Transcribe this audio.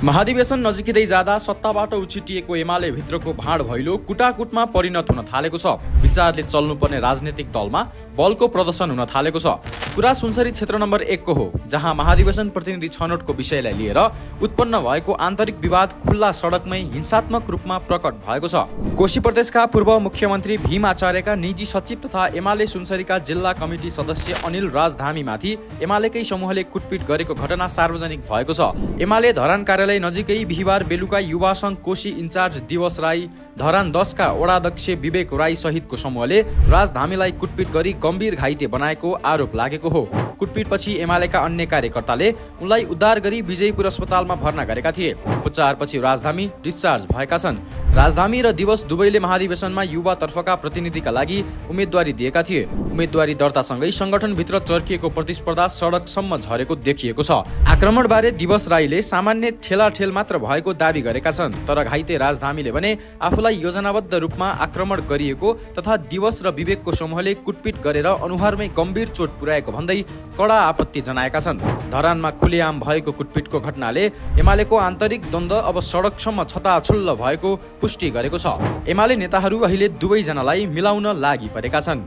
महाधिवेशन नजिकै जाँदा सत्ताबाट उछिटिएको एमाले भित्रको भाँड भैलो कुटाकुटमा परिणत हुन थालेको छ। विचारले चल्नुपर्ने राजनीतिक दलमा बलको प्रदर्शन हुन थालेको छ। कुरा सुनसरी क्षेत्र नम्बर 1 को हो, जहाँ महाधिवेशन प्रतिनिधि छनौटको विषयलाई लिएर उत्पन्न भएको आन्तरिक विवाद खुल्ला सडकमै हिंसात्मक रूपमा प्रकट भएको छ। कोशी प्रदेशका पूर्व मुख्यमन्त्री भीम आचार्यका निजी सचिव तथा एमाले सुनसरीका जिल्ला कमिटी सदस्य अनिल राजधामीमाथि एमालेकै समूहले कुटपिट गरेको घटना सार्वजनिक भएको छ। एमाले धरान कार्यालय नजिकै बिहिबार बेलुका युवा संघ कोशी इन्चार्ज दिवस राई, धरान 10 का वडाध्यक्ष विवेक राई सहितको समूहले राजधामीलाई कुटपिट गरी गम्भीर घाइते बनाएको आरोप लागेको हो। कुटपिटपछि एमालेका अन्य कार्यकर्ताले उनलाई उद्धार गरी विजयपुर अस्पतालमा भर्ना गरेका थिए। उपचारपछि राजधामी डिस्चार्ज भएका छन्। राजधामी र दिवस दुवैले महाधिवेशनमा युवा तर्फका प्रतिनिधिका लागि उम्मेदवारी दिएका थिए। उम्मेदवारी दर्तासँगै संगठनभित्र चर्किएको प्रतिस्पर्धा सडकसम्म झरेको देखिएको छ। आक्रमणबारे दिवस राईले सामान्य ठेलाठेल मात्र भएको दावी गरेका छन्, तर घाइते राजधामीले भने आफूलाई योजनाबद्ध रूपमा आक्रमण गरिएको तथा दिवस र विवेकको समूहले कुटपिट गरेर अनुहारमै गम्भीर चोट पुर्याएको भन्दै कडा आपत्ति जनाएका छन्। धरानमा खुलेआम भएको कुटपिटको घटनाले एमालेको आन्तरिक द्वन्द्व अब सडकसम्म छताछुल्ल भएको पुष्टि गरेको छ। एमाले नेताहरू अहिले दुवैजनालाई मिलाउन लागि परेका छन्।